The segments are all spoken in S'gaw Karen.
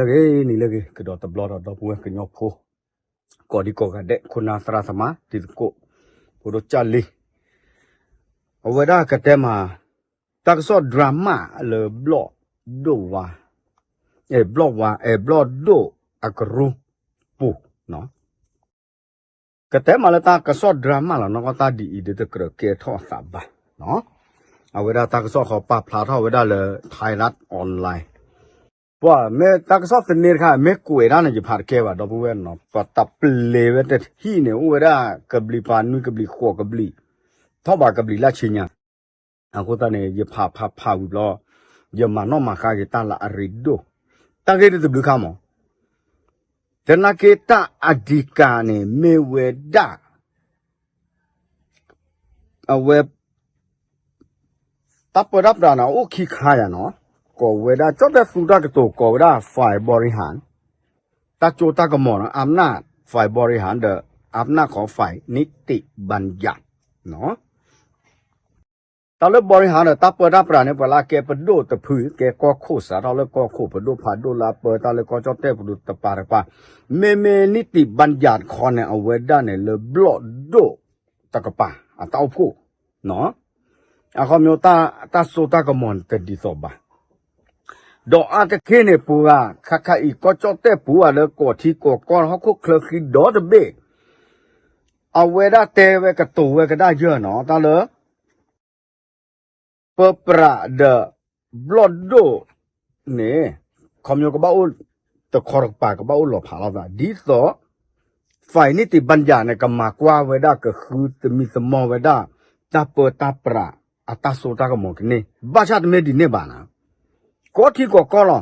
ဂ့ၤနံၤလၢဂ့ၤ ကဒီးတဘျီဒီး ဒီပုၢ်ဝဲၢ်ကညီဖိ ကိးဒံကိးဂၤဒဲး ခိၣ်နၢ်သရၣ်သမါ တံၤသကိး ဖိဒိၣ်ကၢ်လံၤ အဝဲဒၣ်ကတဲမး တၢ်ကစီၣ် drama လၢဘျီၣ်ဒိၣ်ဝါ အဲ ဘျီၣ်ဝါ အဲ ဘျီၣ်ဒိၣ်အကရူၢ်ပူၤ ကတဲမးလၢတၢ်ကစီၣ် drama လီၤ နီၢ်ကီၢ်တၢ်ဒ်အံၤ ဒ်တကြၢးကဲထီၣ်အသးဘၣ် အဝဲဒၣ်တၢ်ကစီၣ်ဃီပာ်ဖျါထီၣ်ဝဲဒၣ်လၢ Thai Rat Online ပှၤမ့ၢ်တၢ်ကစီၣ်သန့တခါ မ့ၢ်ကွဲးဒၣ်န့ၣ် ယဖးတကဲဘၣ် ဒီပုၢ်ဝဲၢ်နီၤ ပှၤတပျ့ၤဝဲတထံၣ်န့ၣ် အိၣ်ဝဲဒၣ်ကဘျံးပၤနွံကဘျံးဃိးကဘျံး ထီၣ်ဘးကဘျံးလၢဆံညါ အဃိသတးန့ၣ် ယဖးဖးဖးဝံၤဘျီ ယမၤနီၣ်မၤဃါက့ၤတၢ်လၢအရ့ဒိၣ် တၢ်ဂ့ၢ်ဒ်တဘျုးခါမး သနာ်က့တၢ်အဓိကန့ၣ် မ့ၢ်ဝဲဒၣ် အဝဲ တၢ်ပၢတၢ်ပြးန့ၣ် အိၣ်ခံခါယၤနီၤ ကိးဝဲဒၣ် ကၠီၣ်တဲၣ်သူတၢ်ကတိၤ ကိးဝဲဒၣ် ฝ่ายบริหาร တၢ်စိတၢ်ကမီၤနီၤ อำนาจ ฝ่ายบริหาร ဒီး อำนาจของฝ่ายนิติบัญญัติ နီၤ တၢ်လၢ บริหาร ဒီး တၢ်ပၢတၢ်ပြးန့ၣ် ပှၤလၢအကဲပဒိၣ်တဖု ကဲကီၢ်ခိၣ်စးထီၣ်လၢကီၢ်ခိၣ် ပဒိၣ်ဖးဒိၣ်လၢအပၢတၢ်လၢကီၢ်ကၠီၣ်တဲၣ်ပူၤတကပၤတကပၤ မ့မ့ၢ် นิติบัญญัติ ခီန့ၣ် အဝဲဒၣ်န့ၣ်လၢဘျီၣ်ဒိၣ်တကပၤ အတၢ်အိၣ်ဖှိၣ် အခီပညီ တၢ်စိတၢ်ကမီၤန့ၣ်တဒ်သိးဘၣ် ဒီးအါတက့ၢ်န့ၣ် ပှၤဂၤခဲခါအံၤ ကီၢ်ကၠီၣ်တဲၣ်ပူၤ အလၢကိးထံကိးကီၢ် ဟီၣ်ခိၣ်ချၢဃံဒီတဘ့ၣ် အဝဲဒၣ်တဲဝဲကတိၤဝဲကဒါယၢၢ်နီၤ တၢ်လၢ ပၢပြးဒီး ဘျီၣ်ဒိၣ်န့ၣ် ခီပညီကဘၣ်အိၣ် တခီတကပၤ ကဘၣ်အိၣ်လီၤဖးလိာ်သး ဒ်သိး ฝ่ายนิติบัญญัติ န့ၣ် ကမၤကွၢ်ဝဲဒၣ် ကဃုသမံသမိးဝဲဒၣ် တၢ်ပၢတၢ်ပြး အတၢ်စိတၢ်ကမီၤကန့ၢ် ဘၣ်ဆၣ်တမ့ၢ်ဒ်န့ၣ်ဘၣ်နီၤ ကိးထံကိးကီၢ်လီၤ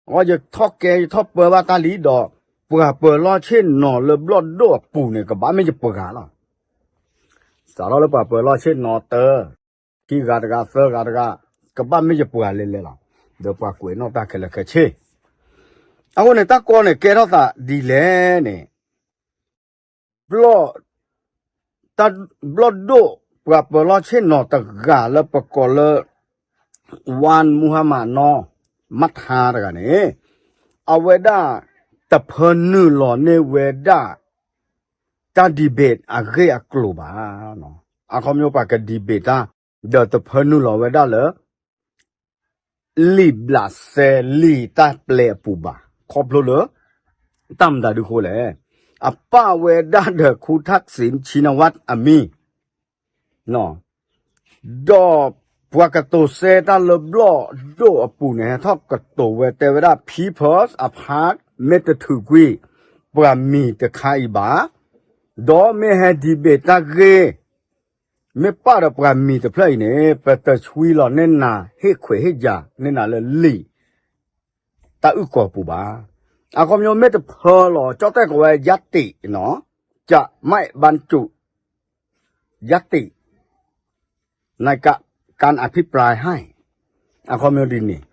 အဝဲယထီၣ်ကဲယထီၣ်ပၢဘၣ်တၢ်လံဒီး ပှၤပၢၤလီၢ်ဆ့ၣ်နီၤလၢဘျီၣ်ဒိၣ်အပူၤန့ၣ် ကဘၣ်မ့ၢ်ယပှၤလီၤ စးထီၣ်လၢပှၤပၢၤလီၢ်ဆ့ၣ်နီၤတၢ ခံဂၤတဂၤသၢဂၤတဂၤ ကဘၣ်မ့ၢ်ယပှၤလဲၤလဲၤလီၤ ဒီးပှၤကွဲးနီၣ်တၢ်ခဲလၢာ်ခဲဆ့ အဃိန့ၣ် တၢ်ကီန့ၣ် ကဲထီၣ်သးဒ်လဲၣ်န့ၣ် ဘျီၣ် တၢ်ဘျီၣ်ဒိၣ် ပှၤပၢၤလီၢ်ဆ့ၣ်နီၤတဂၤလၢပကိးလၢ Wan Muhammad Noor Matha တဂၤန့ၣ် အဝဲဒၣ် တဖၢနုာ်လီၤန့ၢ်ဝဲဒၣ် တၢ် debate အဂ့ၢ်အကျိၤဘၣ် အခီပညီပှၤက debate တၢ် ဒီးတဖၢနုာ်လီၤဝဲဒၣ်လၢ လံာ်ဘျးစဲ လံာ်တၢ်ပျဲအပူၤဘၣ် ခီဖျိလၢ တၢ်မတၤဒုဃိလဲၣ် အပၣ်ဝဲဒၣ်ဒီး ခူထၣ်စ့ၣ် ဆံနဝၣ် အမံၤ ဒီးပှၤကတိၤစဲတၢ်လၢဘျီၣ်ဒိၣ်အပူၤန့ၣ် ဟဲထီၣ်ကတိၤဝဲတဲဝဲဒၣ် People's Park မ့ၢ်တထုးကွံာ် ပှၤမံၤတခါအံၤဘၣ် ဒီးမ့ၢ်ဟဲ debate တၢ်ဂ့ၢ် မ့ၢ်ပၣ်ဒီးပှၤမံၤတဖျၢၣ်အံၤန့ၣ် ပတဆှံလီၤန့ၢ်နၤ ဟ့ၣ်ခွဲးဟ့ၣ်ယာ်န့ၢ်နၤလၢလံာ် တၢ်အုၣ်ကီၤပူၤဘၣ်. အခီပညီမ့ၢ်တဖၢလီၤ ကၠီၣ်တဲၣ်ကိးဝဲ ယၤတံးနီၤ จะไม่บรรจุ ယၤတံး ในการอภิปรายให้ အခီပညီဒ်န့ၣ်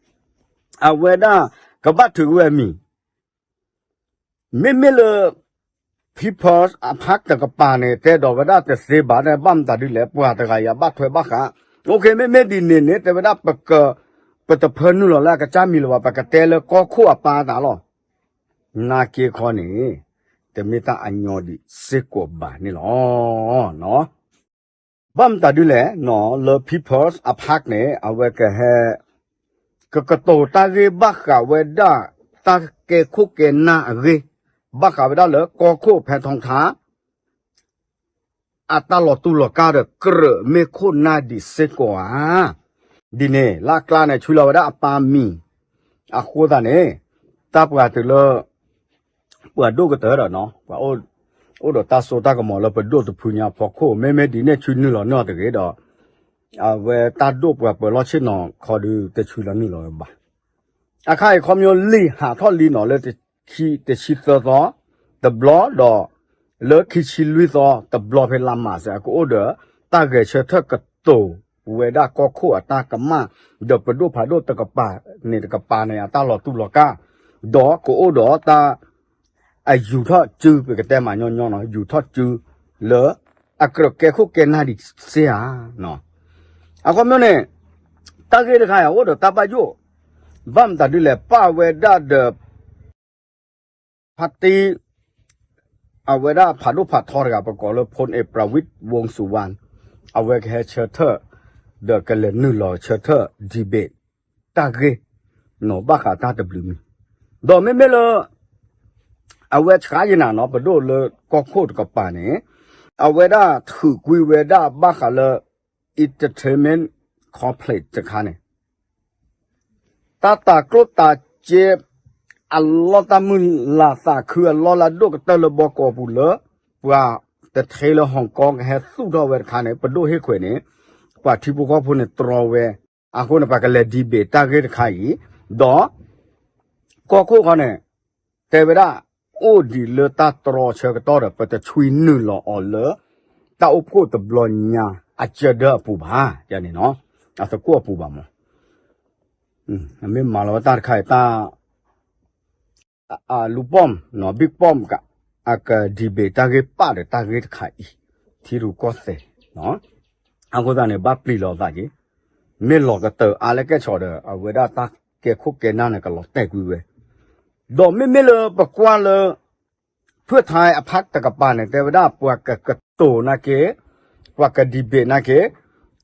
အဝဲဒၣ် ကဘၣ်ထုးကွံာ်ဝဲမံၤ မ့မ့ၢ်လၢ People's Park တကပၤန့ၣ် တဲဒီးဝဲဒၣ်တသ့ဘၣ်န့ၣ် ဘၣ်မတၤဒ်လဲၣ် ပှၤတဂၤအံၤအဘၣ်ထွဲဘၣ်ဃး မ့မ့ၢ်ဒ်န့ၣ်န့ၣ် တဲဝဲဒၣ် ပတဖၢနုာ်လီၤလၢအကစၢ်မံၤလၢၤဘၣ် ပကတဲလၢကီၢ်ခိၣ်အပၢ်အသးလီၤ. နာ်က့ခီန့ၣ် တမ့ၢ်တၢ်အညီဒံးစ့ၢ်ကီးဘၣ်န့ၣ်လီၤ. ဘၣ်မတၤဒ်လဲၣ် လၢ People's Park န့ၣ် အဝဲကဟဲ ကကတိၤတၢ်ဂ့ၢ်ဘၣ်ဃးဝဲဒၣ် တၢ်ကဲခိၣ်ကဲနၢ်အဂ့ၢ် ဘၣ်ဃးဝဲဒၣ်လၢကီၢ်ခိၣ်ဖဲထီထါ အတၢ်လီၤတူၢ်လီၤကၢ်ဒီးကြၢးမ့ၢ်ခိၣ်နၢ်ဒံးစ့ၢ်ကီးဧါ. ဒ်န့ၣ် လၢအကျါန့ၣ် ဆှံလီၤဝဲဒၣ်အပၢ်မံၤ အဃိသတးန့ၣ် တၢ်ပှၤတုၤလၢ ပှၤဒိၣ်ကတၢၢ်ဒီးနီၤ ပှၤအိၣ်ဒီးတၢ်စိတၢ်ကမီၤလၢပဒိၣ်တဖုညါဖီခိၣ် မ့မ့ၢ်ဒ်န့ၣ်ဆှံနုာ်လီၤန့ၢ်အီၤတဂ့ၤဒီး အဝဲတၢ်ဒိၣ်ပှၤပၢၤလီၢ်ဆ့ၣ်နီၤခီဒုးတဆှံလီၤနုာ်လီၤဝဲဘၣ်. အခါအံၤခီပညီလံာ်ဟးထီၣ်လံနီၤလၢ တဆံသၢသီ တဘျီဒီး လၢခံဆံလွံၢ်သီ တဘျီဖဲလါမၢ်စဲး ကအိၣ်ဒီး တၢ်ဂဲၤဆၢထၢၣ်ကတိၤဝဲဒၣ်ကီၢ်ခိၣ်အတၢ်ကမၣ် ဒီးပဒိၣ်ဖးဒိၣ်တကပၤန့ၣ်တကပၤန့ၣ် အတၢ်လီၤတူၢ်လီၤကၢ် ဒီးကအိၣ်ဒီးတၢ် အယူၤထီၣ်စု ပကတဲမးညီညီနီၤ ယူၤထီၣ်စုလၢ အကြၢးကဲခိၣ်ကဲနၢ်ဒံးစ့ၢ်ဧါ. အခီပညီန့ၣ် တၢ်ဂ့ၢ်တခါအံၤအိၣ်ဒီးတၢ်ဘၣ်ယိၣ် ဘၣ်မတၤဒ်လဲၣ် ပၣ်ဝဲဒၣ်ဒီး ဖါတံ အဝဲဒၣ်ဖးဒိၣ်ဖးထီတဂၤ ပကိးလၢ ဖိၣ်အ့း ပြၤဝံး ဝူစူဝါ အဝဲကဟဲဆၢထၢၣ် ဒီးကလဲၤနုာ်လီၤဆၢထၢၣ် debate တၢ်ဂ့ၢ် နီၢ်ဘၣ်ဃးတၢ်တဘျုးမံၤ, ဒီးမ့မ့ၢ်လၢ အဝဲဆှါယနၤနီၤ ပဒိၣ်လၢကီၢ်ခိၣ်တကပၤန့ၣ် အဝဲဒၣ်ထုးကွံာ်ဝဲဒၣ်ဘၣ်ဃးလၢ entertainment complex တခါန့ၣ် တၢ်တၤကျိၣ်တၤစ့ အလီၢ်တၢ်မုၢ်လၢ်သးခုအလီၢ်လၢအဒိၣ်ကတၢၢ်လၢဘီကီးပူၤလၢ ပှၤတထ့လၢ Hong Kong ကဟဲသူၣ်ထီၣ်ဝဲတခါန့ၣ် ပဒိၣ်ဟ့ၣ်ခွဲးန့ၣ် ပှၤထံဖိကီၢ်ဖိန့ၣ်တြီဝဲ, အဃိန့ၣ် ပှၤကလဲၤ debate တၢ်ဂ့ၢ်တခါအံၤ, ဒီး ကီၢ်ခိၣ်ခီန့ၣ် တဲဝဲဒၣ် အိၣ်ဒံးလၢတၢ်တြီဆၢကတီၢ်ဒီး ပတဆွံနုာ်လီၤအီၤလၢ တၢ်အိၣ်ဖှိၣ်တဘျီညါ အကၢဒၢအပူၤဘၣ်, ယန့ၣ်နီၤ, အသကိးအပူၤဘၣ်မး, မ့ၢ်မၤလီၤဝဲတၢ်တခါအံၤ တၢ် လူၤပိာ်မး ဘံၣ်ပိာ်မး အက debate တၢ်ဂ့ၢ်ပာ်ဒီးတၢ်ဂ့ၢ်တခါအံၤ ထံရူၢ်ကီၢ်သဲး, အဃိသတးန့ၣ် ဘၣ်ပျံၤလီၤသးက့ၤ, မ့ၢ်လီၤကတၢၢ်အါလဲၣ်ကဲၣ်ဆိးဒီး အဝဲဒၣ်တၢ်ကဲခိၣ်ကဲနၢ်န့ၣ် ကလီၤတဲာ်ကွံာ်ဝဲ, ဒီးမ့မ့ၢ်လၢပကွၢ်လၢ ဖုၣ်ထါအဖးတကပၤန့ၣ် တဲဝဲဒၣ်ပှၤကကတိၤနာ်က့, ပှၤက debate နာ်က့,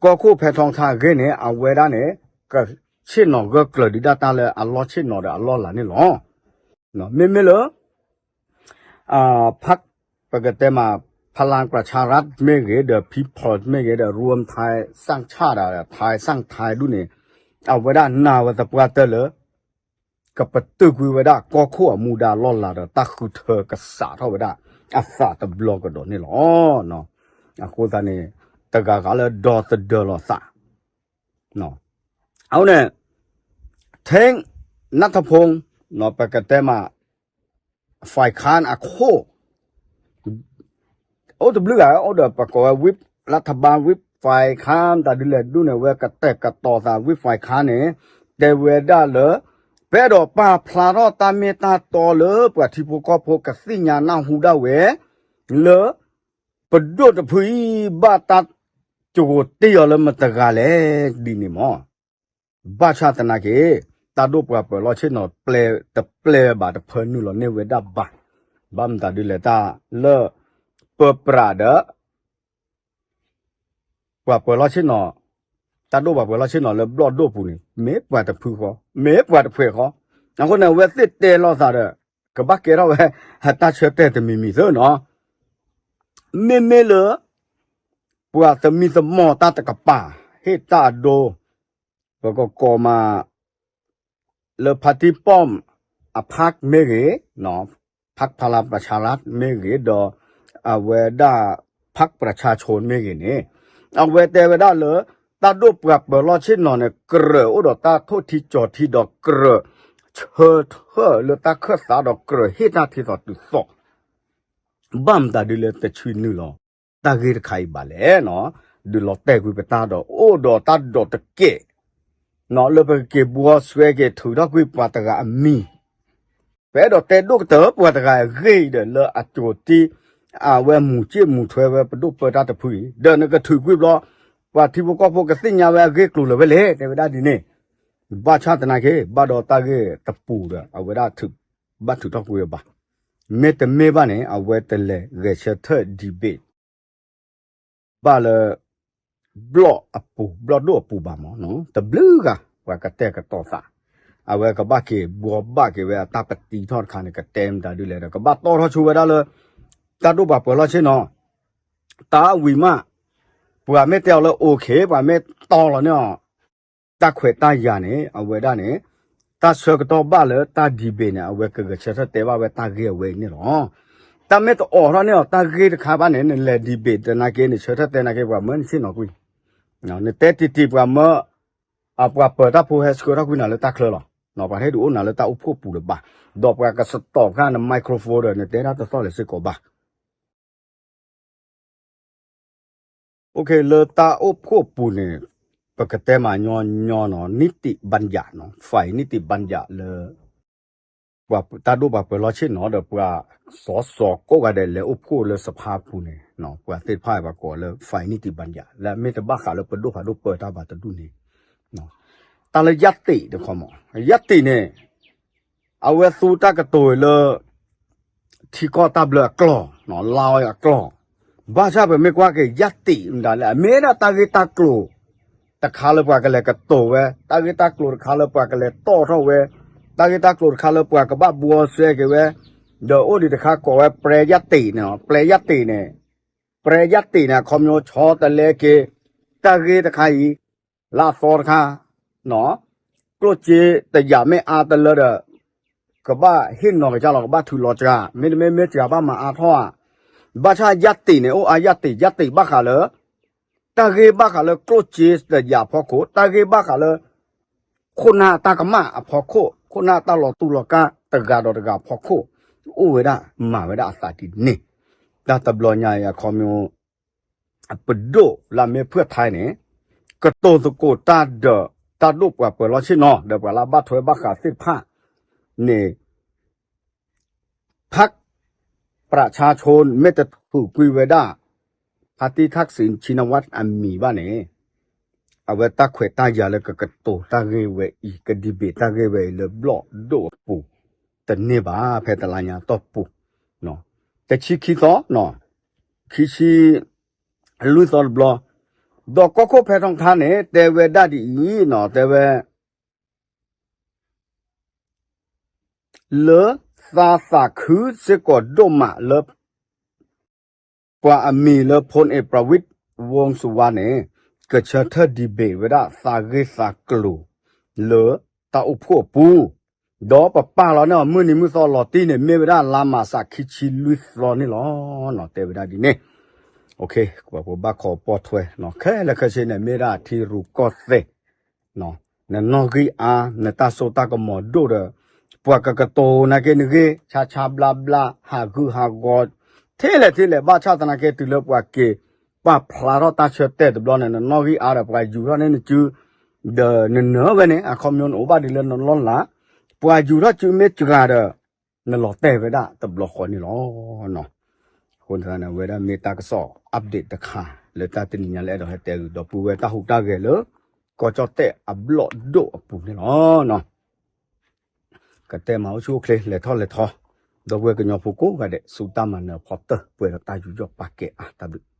ကီၢ်ခိၣ်ဖဲထီထါအဂ့ၢ်န့ၣ် အဝဲဒၣ်န့ၣ် ကဆ့ၣ်နီၤဂၢၢ်ကျၢၤဒုးဒၣ်တၢ်လၢအလီၢ်ဆ့ၣ်နီၤဒီးအလီၢ်လၤန့ၣ်လီၤ. မ့မ့ၢ်လၢ ဖး ပကတဲမး ဖလၣ်ပြၤၡၤရၢတ်ၣ် မ့ၢ်ဂ့ၤ ဒီး People မ့ၢ်ဂ့ၤ ဒီး ရူၢ်ထါစၣ်ၣ်ဆၣ် ဒီး ထါစၣ်ၣ်ထါဒူၣ်န့ၣ် အဝဲဒၣ်နာ်ဝဲသပှၢ်တၢၢ်လၢ ကပတုာ်ကွံာ်ဝဲဒၣ်ကီၢ်ခိၣ်အမူဒါလီၢ်လၤဒီး တၢ်ဃုထၢကစးထီၣ်ဝဲဒၣ်အသးတဘျီကဒီးန့ၣ်လီၤ. အဃိသတးန့ၣ် တဂၤဂၤလၢဒီသဒၢလီၤသး အဃိန့ၣ် ထ့ နၢ်ထၢၣ်ဖိ ပကတဲမး ဖဲခၣ်အခိၣ် အိၣ်တဘျုးဂၤ အိၣ်ဒီးပကိးဝဲ whip လၢထဘၣ် whip ဖဲခၣ် တၢ်ဒ်လဲၣ်ဒ်န့ၣ် ဝဲကတဲာ်ကတီၤသး whip ဖဲခၣ်န့ၣ် တဲဝဲဒၣ်လၢ ပအဲၣ်ဒိးပာ်ဖျါထီၣ်တၢ်မ့ၢ်တၢ်တီလၢပှၤထံဖိကီၢ်ဖိကသ့ၣ်ညါနၢ်ဟူဒၣ်ဝဲ လၢ ပဒိၣ်တဖုအံၤ ဘၣ်တၢ်ကတိၤတ့ၢ်အီၤလၢမတၤတဂၤလဲၣ်ဒ်န့ၣ်မး ဘၣ်ဆၣ်သနာ်က့ တၢ်ဒိၣ်ပှၤပၢၤလီၢ်ဆ့ၣ်နီၤ တပျဲၢ်ဘၣ် တဖၢနုာ်လီၤန့ၢ်ဝဲဒၣ်ဘၣ်. ဘၣ်မတၤဒ်လဲၣ် တၢ်လၢ ပၢပြးဒီး ပှၤပၢၤလီၢ်ဆ့ၣ်နီၤ, တၢ်ဒိၣ်ပှၤပၢၤလီၢ်ဆ့ၣ်နီၤလၢဘျီၣ်ဒိၣ်ပူၤန့ၣ် မ့ၢ်ပှၤတဖုဃီ, မ့ၢ်ပှၤတဖုဃီ. အဃိန့ၣ် အဝဲသ့ၣ်တဲလိာ်သးဒီး ကဘၣ်ကဲထီၣ်ဝဲ တၢ်ဆၢတဲာ်တမံၤမံၤသ့နီၤ. မ့မ့ၢ်လၢ ပှၤသမံသမိးတၢ်တကပၤ ဟ့ၣ်တၢ်အဒိ ပကကိးမး လၢဖါတံၢ်ပီၣ် အဖးမ့ၢ်ဂ့ၤ, ဖးဖလၢ်ပြၤၡၤရၢတ်ၣ် မ့ၢ်ဂ့ၤ ဒီး အဝဲဒၣ် ဖးပြၤၡၤဆိ မ့ၢ်ဂ့ၤန့ၣ် အဝဲတဲဝဲဒၣ်လၢ တၢ်ဒိၣ်ပှၤပၢၤလီၢ်ဆ့ၣ်နီၤန့ၣ် ကြၢးအိၣ်ဒီးတၢ်ထိၣ်ထံကၠီၤထံဒီးကြၢး ဆၢထၢၣ်လၢတၢ်ခၢၣ်သးဒီးကြၢးဟ့ၣ်တၢ်ထံသးတုၤသီၣ် ဘၣ်မတၤဒ်လဲၣ်တဆံနုာ်လီၤ တၢ်ဂ့ၢ်တခါအံၤဘၣ်လဲၣ်နီၤ, ဒုးလီၤတဲာ်ကွံာ်ပတၢ်ဒီး အိၣ်ဒီးတၢ်ဒိးတကဲး, လၢပကက့ၤဘှီဆွဲက့ၤထုးထီၣ်ကွံာ်ပှၤတဂၤအမံၤ, ပအဲၣ်ဒိးတဲဒိၣ်ကတၢၢ်ပှၤတဂၤအဂ့ၢ်အံၤဒီး လၢအကၠိၤတံၢ် အဝဲမူၤကၠ့ၣ်မူၤထွဲဝဲပဒိၣ်ပၢတၢ်တဖုအံၤ ဒီးနကထုးကွံာ်ဘျီ ပှၤထံဖိကီၢ်ဖိကသ့ၣ်ညါဝဲအဂ့ၢ်ကျိၤလၢၤဝဲလဲၣ် တဲဝဲဒၣ်ဒ်န့ၣ် ဘၣ်ဆၣ်သနာ်က့ ဘၣ်ဒီးတၢ်ဂ့ၢ်တပူၤဒီး အဝဲဒၣ်ထုး ဘၣ်ထုးထီၣ်ကွံာ်ဝဲဘၣ်. မ့တမ့ၢ်ဘၣ်န့ၣ် အဝဲတလဲၤဂဲၤဆၢထၢၣ် debate ဘၣ်လၢ ဘျီၣ်အပူၤ ဘျီၣ်ဒိၣ်အပူၤဘၣ်မး, တဘျုးဂၤ ပှၤကတဲာ်ကတီၤသး, အဝဲကဘၣ်က့ၤဘှီဘၣ်က့ၤဝဲအတၢ်ပတံထီၣ်တခါန့ၣ် ကတဲမတၤဒ်လဲၣ်ဒီး ကဘၣ်တီထီၣ်ဆိဝဲဒၣ်လၢ တၢ်ဒိၣ်ပှၤပၢၤလီၢ်ဆ့ၣ်နီၤ တၢ်ဝံၤမး ပှၤမ့ၢ်တဲအီၤလၢ okay ပှၤမ့ၢ်တီလီၤန့ၢ်အီၤ တၢ်ခွဲးတၢ်ယာ်န့ၣ် အဝဲဒၣ်န့ၣ် တၢ်ဆၢကတီၢ်ဘၣ်လၢတၢ် debate န့ၣ် အဝဲကဂဲၤဆၢထၢၣ်တဲဘၣ်ဝဲတၢ်ဂ့ၢ်အဝဲအံၤန့ၣ်လီၤ. တၢ်မ့ၢ်တအိးထီၣ်န့ၢ်အီၤ တၢ်ဂ့ၢ်တခါဘၣ်န့ၣ် နလဲၤ debate သနာ်က့ နဆၢထၢၣ်တဲနာ်က့ ပှၤမၢနဆ့ၣ်နီၤကွံာ်, နတဲတံၢ်တံၢ်ပှၤမၢ အပှၤပၢၤတၢ်ဖိဟဲဆှၢထီၣ်ကွံာ်နၤလၢတၢ်ချၢလီၤ. ပှၤတဟ့ၣ်ဒုးအိၣ်နၤလၢတၢ်အိၣ်ဖှိၣ်ပူၤလၢၤဘၣ်, ဒီးပှၤကစတီးခါန microphone ဒီး နတဲတၢ်တသီၣ်လၢၤစ့ၢ်ကီးဘၣ်. လၢတၢ်အိၣ်ဖှိၣ်ပူၤန့ၣ် ပကတဲမးညီညီနီၤ နံၣ်တံၢ်ဘၣ်ယၣ်နီၤ ဖဲနံၣ်တံၢ်ဘၣ်ယၣ်လၢ ပှၤတၢ်ဒိၣ်ပှၤပၢၤလီၢ်ဆ့ၣ်နီၤဒီး ပှၤစီၤစီၤကိးဂၤဒဲးလဲၤအိၣ်ဖှိၣ်လၢစဖါပူၤန့ၣ် ပှၤသ့ၣ်တဖၣ်ပှၤကိးလၢ ဖဲနံၣ်တံၢ်ဘၣ်ယၣ် လၢအမ့ၢ်တဘၣ်ဃးလၢပဒိၣ်ဖးဒိၣ်ပၢတၢ်ဘၣ်တဒူၣ်န့ၣ် တၢ်လၢယၣ်တံၢ်တခီမး ယၣ်တံၢ်န့ၣ် အဝဲသူတၢ်ကတိၤလၢ ထံကီၢ်တၢ်ဘျၢအကျိာ်, လါအီၤအကျိာ်, ဘၣ်ဆၣ်ပမ့ၢ်ကွၢ်က့ၤ ယၢ်တံးမတၤလဲၣ်, အမ့ၢ်ဒၣ်တၢ်ဂ့ၢ်တၢ်ကျိၤတခါလၢပှၤကလဲၤကတိၤဝဲ, တၢ်ဂ့ၢ်တၢ်ကျိၤတခါလၢပှၤကလဲၤတီၣ်ထီၣ်ဝဲ, တၢ်ဂ့ၢ်တၢ်ကျိၤတခါလၢပှၤကဘၣ်ဘှီစဲက့ၤဝဲ, ဒီးအိၣ်ဒံးတခါကိးဝဲ ပြဲယၢ်တံးန့ၣ်, ပြဲယၢ်တံးန့ၣ်, ပြဲယၢ်တံးန့ၣ် အခီပညီဆီတလဲက့ၤ တၢ်ဂ့ၢ်တခါအံၤ လၢအသီတခါ, ကျိၣ်စ့တယာ်မ့ၢ်အါတလၢဒီး ကဘၣ်ဟ့ၣ်နီၤကစၢ်လီၤ, ကဘၣ်ထုးလီၤစှၤ, မ့တမ့ၢ်မ့ၢ်စှၤဘၣ်မၤအါထီၣ်ဧါ. ဘၣ်ဆၣ်ယၢ်တံးန့ၣ် အိၣ်အါယၢ်တံး, ယၢ်တံးဘၣ်ဃးလၢ တၢ်ဂ့ၢ်ဘၣ်ဃးလၢကျိၣ်စ့တယာ်ဖီခိၣ်, တၢ်ဂ့ၢ်ဘၣ်ဃးလၢ ခိၣ်နၢ်တၢ်ကမၣ်အဖီခိၣ်, ခိၣ်နၢ်တၢ်လီၤတူၢ်လီၤကာ်တဂၤဒီးတဂၤအဖီခိၣ်, အိၣ်ဝဲဒၣ်မၤဝဲဒၣ်အသးဒ်န့ၣ်. တၢ်တဘျီညါအံၤအခီပညီ ပဒိၣ်လၢအမ့ၢ်ဖုၣ်ထဲန့ၣ် ကတိၤသကိးတၢ်ဒီး တၢ်ဒိၣ်ပှၤပၢၤလီၢ်ဆ့ၣ်နီၤ ဒီးပှၤလၢအဘၣ်ထွဲဘၣ်ဃးသ့ၣ်တဖၣ်န့ၣ် พรรคประชาชน မ့ၢ်တထုးကွံာ်ဝဲဒၣ် พรรคที่ทักษิณชินวัตร အမံၤဘၣ်န့ၣ် အဝဲတၢ်ခွဲးတၢ်ယာ်လၢကကတိၤတၢ်ဂ့ၢ်ဝဲအံၤ က debate တၢ်ဂ့ၢ်ဝဲအံၤလၢဘျီၣ်ဒိၣ်အပူၤ တန့ၢ်ဘၣ် ဖဲတလါညါတီၢ်ပူၤ တဆံခံသီ ခံဆံလွံၢ်သီတဘျီ, ဒီးကီၢ်ခိၣ်ဖဲထီၣ်ခါန့ၣ် တဲဝဲဒၣ်ဒ်အံၤနီၤ, တဲဝဲ လၢသးသးခုစ့ၢ်ကီးဒိၣ်မးလၢ ပှၤအမံၤလၢ พลเอกประวิตร วงษ์สุวรรณ န့ၣ် ကဆၢထၢၣ် debate ဝဲဒၣ်သးဂ့ၢ်သးကျိၤ လၢတၢ်အိၣ်ဖှိၣ်အပူၤ, ဒီးပပာ်လီၤန့ၢ်အီၤမုၢ်နံၤမုၢ်သီလီၤတံၢ်န့ၣ် မ့ၢ်ဝဲဒၣ်လါမးစး ခံဆံလွံၢ်သီန့ၣ်လီၤ. တဲဝဲဒၣ်ဒ်န့ၣ်, ပှၤဖိဘၣ်ခိးပိာ်ထွဲ ခဲလၢာ်ခဲဆ့န့ၣ် မ့ၢ်ဒၣ်ထံရူၢ်ကီၢ်သဲး နနီၣ်ဂံၢ်အါ နတၢ်စိတၢ်ကမီၤဒိၣ်ဒီး ပှၤကကတိၤနာ်က့နဂ့ၢ် ဆါဆါဘျါဘျါ ဟးဂူာ်ဟးဂီၤ ထဲလဲၣ်ထဲလဲၣ် ဘၣ်ဆၣ်သနာ်က့ တုၤလၢပှၤက့ၤပာ်ဖျါထီၣ်တၢ်ဆၢတဲာ်တဘျီန့ၣ် နနီၣ်ဂံၢ်အါဒီး ပှၤယူၤထီၣ်န့ၢ်နစု ဒီးနနၢၤဝဲန့ၣ် အခီပညီနအိၣ်ဘၣ်ဒ်လၢနလီၢ်လၤ ပှၤယူၤထီၣ်စုမ့ၢ်စှၤဒီး နလီၤတဲာ်ဝဲဒၣ်တဘျီဃီန့ၣ်လီၤ. အဃိန့ၣ် ဝဲဒၣ်မ့ၢ်တၢ်ကစီၣ် update တခါ လၢတၢ်တနံၤညါလၢအဲၣ်ဒိးဟဲတဲဂုာ်ဒီပုၢ်ဝဲၢ်တၢ်ဟူးတၢ်ဂဲၤလၢ ကီၢ်ကၠီၣ်တဲၣ်အဘျီၣ်ဒိၣ်အပူၤန့ၣ်လီၤ. ကတဲမၤအိၣ်ဆူၣ်အိၣ်ချ့ လဲၤထီၣ်လဲၤထီ ဒီပုၢ်ဝဲၢ်ကညီဖိကိးဂၤဒဲး ဆူတၢ်မၤနၢၤအဖီတၢၢ် ပှဲၤဒီးတၢ်ယူးယီၣ်ပာ်ကဲအါ တၢ်ဘျုး